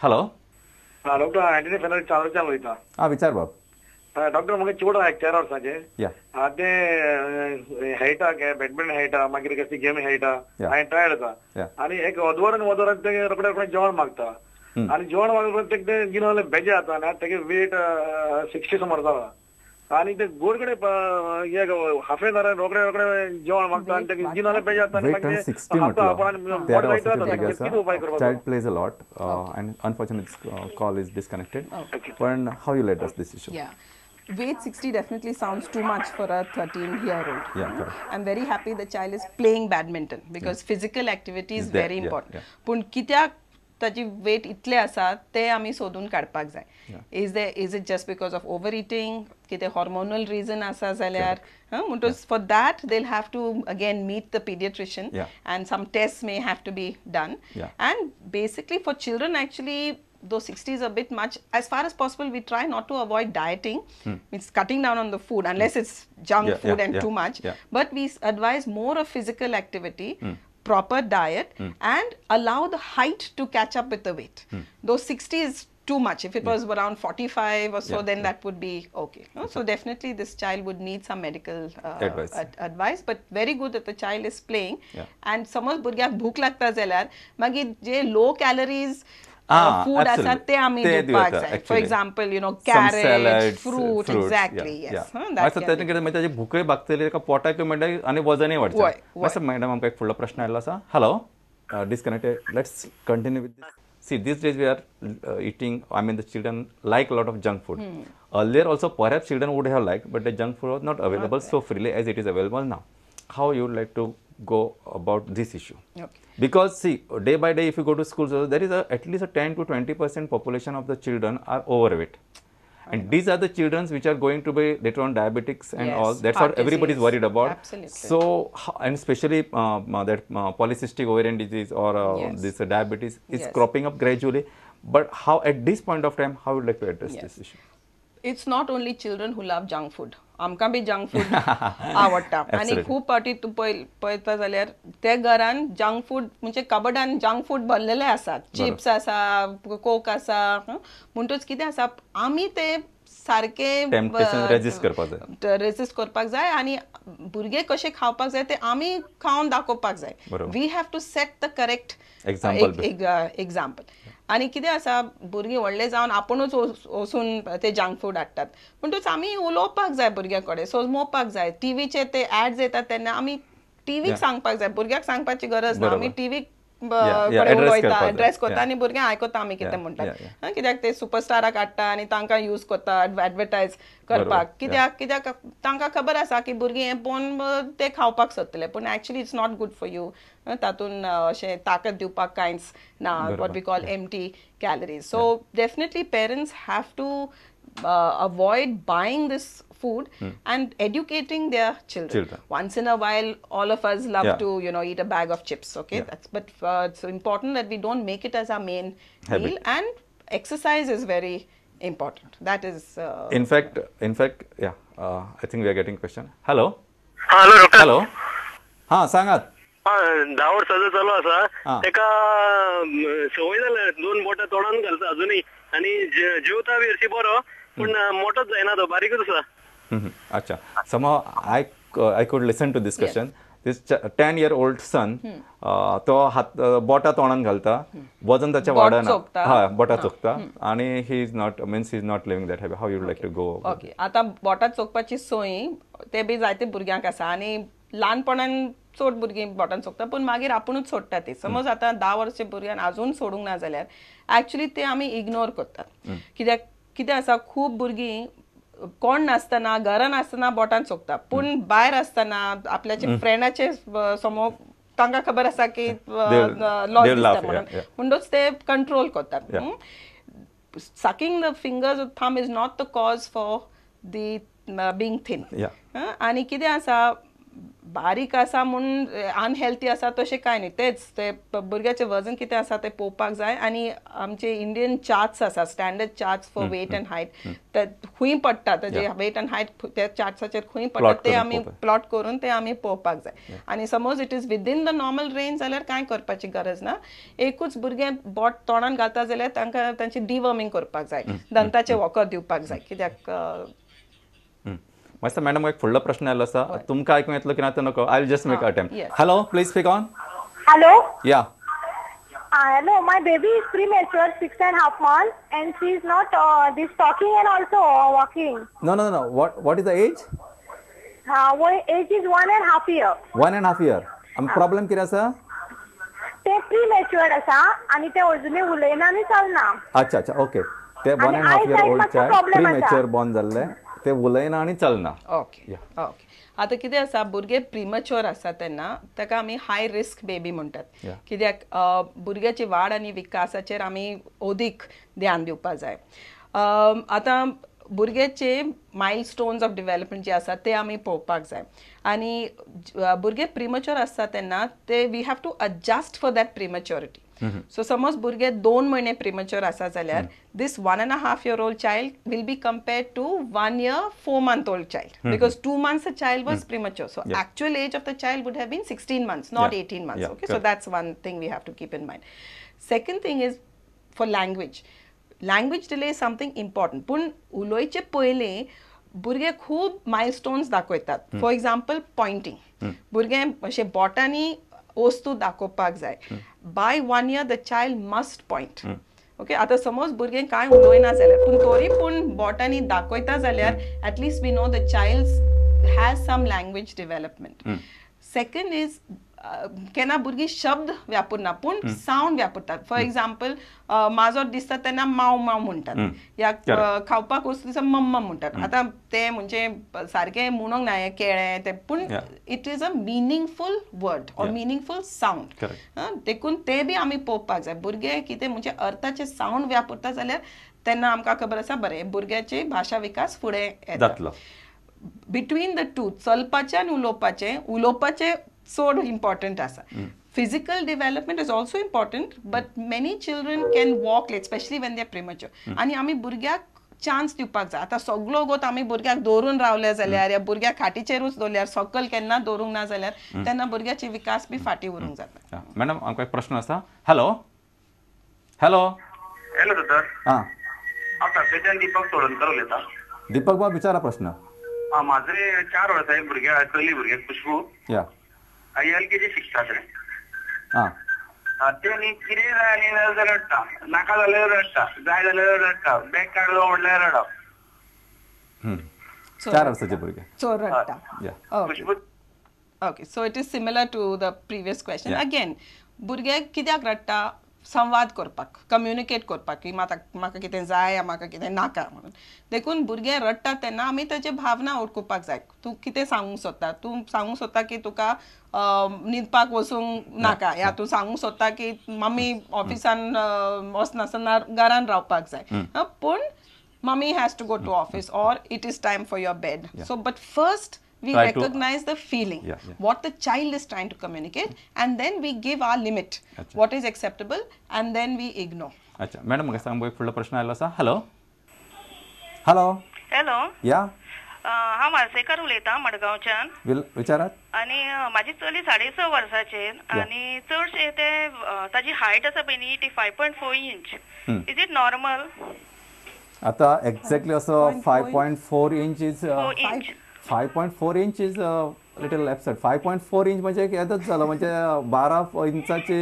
Hello. Doctor, Anthony Fernandes चांदोरच्यान उलयता. आं, विचार बाब. डॉक्टर, म्हाका चेडो आहा 4 वर्सांचे. ते खेळटा, बॅडमिंटन खेळटा, मागीर कसली गेम खेळटा आनी टायर्ड जाता आनी एक अदवरान वदरान ते रोखडे रोखडे जेवण मागता आनी जेवण मागता ते गिनो बेजे जाता आनी तेगे वेट 60 सुमार जाला आनी ते गोड कडेन हाफ एन our रोखडे रोखडे जेवण मागता आनी ते गिनो बेजे जाता आनी मागीर कितें उपाय करपाचो? Child plays a lot and unfortunately call is disconnected. पण how you let us this issue? Weight 60 definitely sounds too much for a 13-year-old. Yeah, correct. I'm very happy the child is playing badminton because physical activity is very important. Pun kityak taji weight itle asa te ami sodun kadpak jai. Is it just because of overeating? Kite hormonal reason asa zalyar? Muntos for that they'll have to again meet the pediatrician and some tests may have to be done. And basically for children actually, though 60 is a bit much, as far as possible we try not to avoid dieting, means cutting down on the food unless it's junk food and too much, but we advise more of physical activity, proper diet and allow the height to catch up with the weight. Though 60 is too much, if it was around 45 or so, then that would be okay. No? So definitely this child would need some medical advice, but very good that the child is playing. And समज भुरग्याक भूक लागता जाल्यार मागीर जे low calories food आसा ते आमी दिवपाक जाय. For example, you know, carrot, fruit, exactly, yes. तातूंत कितें मागीर ताजी भुकय भागतली, ताका पोटाकय मेळटा आनी वजनय वाडचें. मातसो मॅडम, आमकां एक फुडलो प्रश्न आयिल्लो आसा. Hello. Disconnected. Let's continue with this. See, these days we are eating, I mean the children like a lot of junk food. Earlier also perhaps children would have liked, but the junk food was not available so freely as it is available now. How you would like to go about this issue? Okay. Because see, day by day if you go to schools, there is at least a 10 to 20% population of the children are overweight. And these are the children which are going to be later on diabetics and all. That's what everybody is worried about. Absolutely. So, and especially that polycystic ovarian disease or this diabetes is cropping up gradually. But how at this point of time, how would you like to address this issue? It's not only children who love junk food. आमकां बी junk food आवडटा आनी खूब फावटी तूं पळयता जाल्यार ते घरान जंक फूड म्हणजे कबडान जंक फूड भरलेले आसात, चिप्स आसा, कोक आसा. म्हणटूच कितें आसा, आमी ते सारके रेजिस्ट करपाक जाय आनी भुरगे कशे खावपाक जाय ते आमी खावन दाखोवपाक जाय. We have to set the correct example. आनी कितें आसा, भुरगीं व्हडले जावन आपुणूच वचून ते जंक फूड हाडटात. म्हणटूच आमी उलोवपाक जाय भुरग्यां कडेन, सोजमोवपाक जाय. टिवीचेर ते एड्स येतात तेन्ना आमी टिवीक सांगपाक जाय, भुरग्याक सांगपाची गरज ना. आमी टिवीक कडेन उलयता, एड्रेस करता आनी भुरग्यां आयकता आमी कितें म्हणटात. कित्याक ते सुपरस्टाराक हाडटा आनी तांकां यूज करता एडवर्टायज करपाक. कित्याक कित्याक तांकां खबर आसा की भुरगीं हें पळोवन ते खावपाक सोदतले, पूण actually it's not good for you. तातूंत अशें ताकद दिवपाक कांयच ना, what we call empty calories. So definitely parents have to avoid buying this food and educating their children. Once in a while, all of us love to, you know, eat a bag of chips, okay? That's, but it's important that we don't make it as our main meal, and exercise is very important. That is... In fact, yeah, I think we are getting question. Hello. Hello, doctor. Hello. Ha, सांगात. 10 वर्साचो चलो आसा, तेका संवय जाल्या 2 बोटां तोंडान घालता अजुनूय आनी जेवता बी हरशीं बरो, पूण मोटोच जायना, तो बारीकच आसा. अच्छा. Somehow I could listen to this question. This 10-year-old son, तो हात बोटां तोंडान घालता, वजन ताचें वाडना, हय, बोटां चोखता आनी he is not, means he is not living that habit. How you would like to go? Okay, आतां बोटां चोखपाची संवय ते बी जायते भुरग्यांक आसा आनी ल्हानपणान चड भुरगीं बोटान चोखता, पूण मागीर आपुणूच सोडटा ती. समज आतां 10 वर्साच्या भुरग्यान आजून सोडूंक ना जाल्यार एक्चुली ते आमी इग्नोर करतात. कित्याक कितें आसा, खूब भुरगीं कोण नासतना, घरान आसतना बोटान चोखता, पूण भायर आसतना आपल्याचे फ्रेंडाचे समोर तांकां खबर आसा की लॉस दिसता म्हणून, म्हणटूच ते कंट्रोल करतात. Sucking the fingers or thumb is not the cause for the being thin. आनी कितें आसा, बारीक आसा म्हूण अनहेल्थी आसा तशें कांय न्ही. तेच ते भुरग्याचें वजन कितें आसा तें पळोवपाक जाय. आनी आमचे इंडियन चार्ट्स आसा, standard charts for weight and height, ते खंय पडटा तेजे वेट आनी हायट त्या चार्ट्साचेर खंय पडटा ते आमी प्लॉट करून ते आमी पळोवपाक जाय. आनी समज it is within the normal range जाल्यार कांय करपाची गरज ना. एकूच भुरगें बोट तोंडान घालता जाल्यार तांकां तांची डिवर्मींग करपाक जाय, दंताचें वखद दिवपाक जाय कित्याक. मातसो मॅडम एक फुडलो प्रश्न आयलो आसा, तुमकां आयकूंक येतलो की ना ते नको, I will just make attempt. Hello, please speak on. Hello. Yeah. Hello, my baby is premature, 6.5 months, and she is not this talking and also walking. No no no, what is the age? Age is 1.5 year. 1.5 year. आनी problem कितें आसा? ते premature आसा आनी ते अजुनूय उलयना आनी चलना. अच्छा अच्छा, ओके. ते 1.5 year old child premature born जाल्ले, ते उलयना आनी चलना. Okay okay. आतां कितें आसा, भुरगे प्रिमच्युअर आसा तेन्ना ताका आमी हाय रिस्क बेबी म्हणटात, कित्याक भुरग्याची वाड आनी विकासाचेर आमी अदीक ध्यान दिवपाक जाय. आतां भुरग्याचे मायलस्टोन्स ऑफ डेव्हलपमेंट जे आसा ते आमी पळोवपाक जाय. आनी भुरगे प्रिमच्युअर आसता तेन्ना ते we have to adjust for that prematurity. So समज भुरगे 2 महिने प्रिमच्युअर आसा जाल्यार this 1.5 year old child will be compared to 1 year 4 month old child, because 2 months the child was premature. So actual age of the child would have been 16 months, not 18 months. Okay, so that's one thing we have to keep in mind. Second thing is for language. Language delay is something important. पूण उलोवचे पयलीं भुरगे खूब मायलस्टोन्स दाखयतात. For example पॉयंटींग, भुरगे अशें बोटांनी वस्तू दाखोवपाक जाय. By 1 year the child must point. Okay, आतां समज भुरगें कांय उलयना जाल्यार पूण तरी पूण बोटांनी दाखयता जाल्यार at least we know the child has some language development. Second is केन्ना भुरगीं शब्द वापरना पूण सावंड वापरतात. फॉर एग्जाम्पल माजर दिसता तेन्ना माव माव म्हणटात, या खावपाक वस्तू दिसता मम्मा म्हणटात. आतां तें म्हणजे सारकें म्हणूंक ना हें केळें तें, पूण it is a meaningful word or meaningful sound. देखून तें बी आमी पळोवपाक जाय. भुरगे कितें म्हणजे अर्थाचे सावंड वापरता जाल्यार तेन्ना आमकां खबर आसा बरें भुरग्याची भाशा विकास फुडें येता. बिटवीन the two, चलपाचें आनी उलोवपाचें, उलोवपाचें चड इम्पॉर्टंट आसा. Physical development is also important, but many children can walk late, specially when they are premature. आनी आमी भुरग्याक चान्स दिवपाक जाय. आतां सगलो गोत आमी भुरग्याक दवरून रावले जाल्यार या भुरग्याक खाटीचेरूच दवरल्यार, सकल केन्ना दवरूंक ना जाल्यार तेन्ना भुरग्याची विकास बी फाटीं उरूंक जाता. मॅडम आमकां एक प्रश्न आसा. हॅलो हॅलो हॅलो दोतोर. हां, हांव साखळेच्यान दीपक चोडणकर उलयतां. दीपक बाब विचारा प्रश्न. म्हाजें 4 वर्सां एक भुरगें, चली भुरगें खुशबू, एल के जी शिकता तें. तें न्ही कितें जाय आनी जाल्यार रडटा, नाका जाल्यार रडटा, जाय जाल्यार रडटा, बॅग काडलो म्हणल्यार रडप. 4 वर्साचें भुरगें चड रडटा. Okay, so it is similar to the previous question. Again भुरगें कित्याक रडटा? संवाद करपाक, कम्युनिकेट करपाक की म्हाका कितें जाय या म्हाका कितें नाका म्हणून. देखून भुरगें रडटा तेन्ना आमी ताची भावना वळखुपाक जाय. तूं कितें सांगूंक सोदता? तूं सांगूंक सोदता की तुका न्हिदपाक वचूंक नाका, या तूं सांगूंक सोदता की मम्मी ऑफिसान वचनासतना घरान रावपाक जाय, पूण mummy has to go to office or it is time for your bed. So but first we recognize the feeling, what the child is trying to communicate, and then we give our limit, what is acceptable, and then we ignore. अच्छा madam, म्हाका सांग फुडलो प्रश्न आयलो आसा. Hello hello hello. या, हांव म्हालसेकर उलयतां मडगांवच्यान. विचारात. आनी म्हाजी चली 6.5 वर्साचेर आनी चडशे ते ताजी हायट आसा पळय न्ही ती 5.4 इंच. Is it normal? आतां एक्झॅक्टली असो 5.4 inch is 5.4 inch is little absurd. 5.4 inch म्हणजे येदोच जालो, म्हणजे 12 इंचाची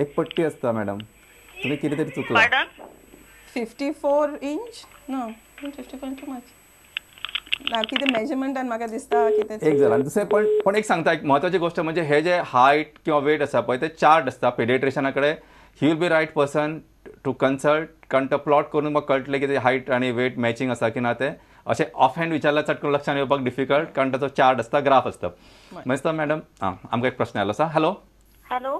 एक पट्टी आसता मॅडम. तुमी कितें तरी चुकलां. 54 इंच? No, 54 too much. ना कितें मेजरमेंटान म्हाका दिसता कितें एक जालां. आनी दुसरें पण पण एक सांगता, एक म्हत्वाची गोश्ट म्हणजे हे जे हायट किंवा वेट आसा पळय ते चार्ट आसता पेडिएट्रिशना कडेन. He will be right person to consult, कारण तो प्लॉट करून म्हाका कळटलें की ते हायट आनी वेट मॅचिंग आसा की ना तें. अशें ऑफ हँड विचारल्यार चट करून लक्षांत येवपाक डिफिकल्ट, कारण ताचो चार्ट आसता, ग्राफ आसता. मागीर मॅडम आमकां एक प्रश्न आयलो आसा. Hello hello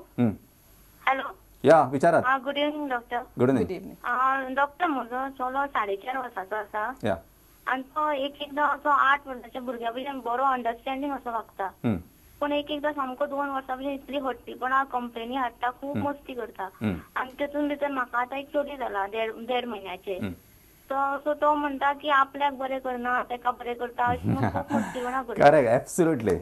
hello. या, विचारात. Good evening doctor. Good evening doctor. म्हजो चलो 4.5 वर्साचो आसा आनी तो एक एकदां असो 8 वर्साच्या भुरग्या भशेन बरो अंडरस्टँडींग असो वागता, पूण एक एकदां सामको 2 वर्सां भशेन इतली हट्टीपणा कंप्लेनी हाडटा, खूब मस्ती करता. आनी तेतून भितर म्हाका आतां एक चली जाला 1.5 म्हयन्याचे, सो तो म्हणटा की आपल्याक बरें करना तेका बरें करता, अशें खूब मस्तीपणा करता. Correct, absolutely.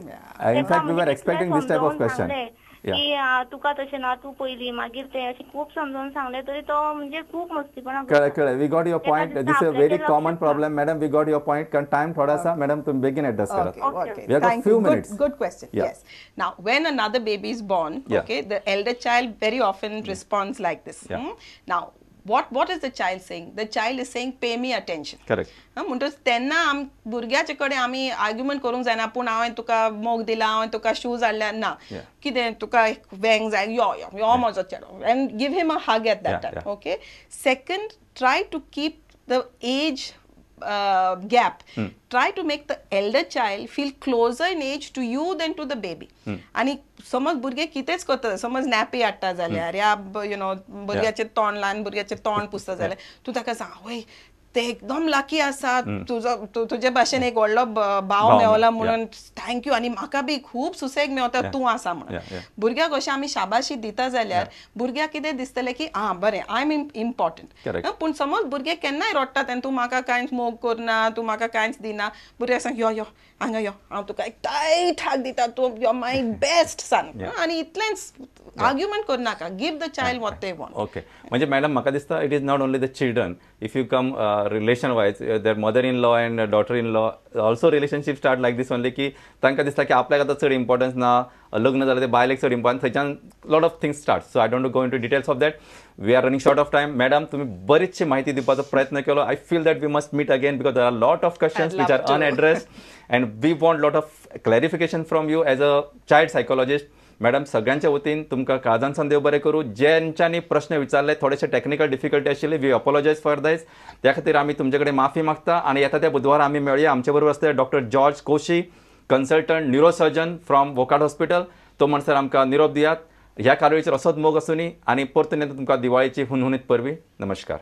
In fact we were expecting this type of question की तुका तशें ना, तूं पयली मागीर ते, अशें खूब समजावन सांगलें तरी तो म्हणजे खूब मस्तीपणा करता. कळ्ळें कळ्ळें, we got your point. This is a very common problem madam, we got your point. कारण टायम थोडो आसा मॅडम, तुमी बेगीन एड्रेस करात. Okay, we have got few minutes. Good question. Yes. Now, when another baby is born, okay, the elder child very often responds like this. Now, what is the child saying? The child is saying, pay me attention. Correct. म्हणटच तेन्ना आम भुरग्याचे कडेन आमी argument करूंक जायना, पूण हांवें तुका मोग दिला, हांवें तुका शूज हाडल्या ना, कितें तुका वेंग जाय, यो यो यो म्हजो चेडो, and give him a hug at that time. Okay. Second, try to keep the age gap. Try to make the elder child feel closer in age to you than to the baby. आणि समज भुरगे कितेंच करता, समज नॅपी हाडटा जाल्यार या you know भुरग्याचें तोंड ल्हान भुरग्याचें तोंड पुसता जाल्यार तूं ताका सांग, वय ते एकदम लकी आसा, तुजो तुजे भाशेन एक व्हडलो भाव मेवला म्हणून thank you, आनी म्हाका बी खूब सुसेग मेवता तूं आसा म्हणून. भुरग्याक अशें आमी शाबाशी दिता जाल्यार भुरग्याक कितें दिसतलें की आं बरें, I am important. पूण समज भुरगे केन्नाय रडटा तेन्ना तूं म्हाका कांयच मोग करना, तूं म्हाका कांयच दिना, भुरग्याक सांग यो यो हांगा यो, हांव तुका एक टायट हाग दिता, तूं you are my best सन, आनी इतलेंच. आर्ग्युमेंट करनाका, give the child what they want. Okay, म्हणजे मॅडम म्हाका दिसता it is not only the children, if you come relation wise, their mother in law and daughter in law also relationship start like this only, की तांकां दिसता की आपल्याक आतां चड इम्पॉर्टन्स ना, लग्न जालें ते बायलेक चड इम्पॉर्टन्स, थंयच्यान lot of things start. So I don't go into details of that, we are running short of time. Madam, तुमी बरीचशी म्हायती दिवपाचो प्रयत्न केलो. I feel that we must meet again because there are lot of questions which are unaddressed and we want lot of clarification from you as a child psychologist. Madam, सगळ्यांच्या वतीन तुमकां काळजांतल्यान देव बरें करूं. ज्यांच्यानी प्रश्न विचारले थोडेशे टेक्निकल डिफिकल्टी आशिल्ली, we apologise for दीस, त्या खातीर आमी तुमचे कडेन माफी मागता. आनी येता त्या बुधवारा आमी मेळया. आमचे बरोबर आसतले doctor George Koshy, consultant neurosurgeon from Wockhardt hospital. तो म्हणसर आमकां निरोप दियात. ह्या कार्यावळीचेर असोच मोग आसूनी आनी परतून येता तुमकां दिवाळीची हुनहुनीत परबी. नमस्कार.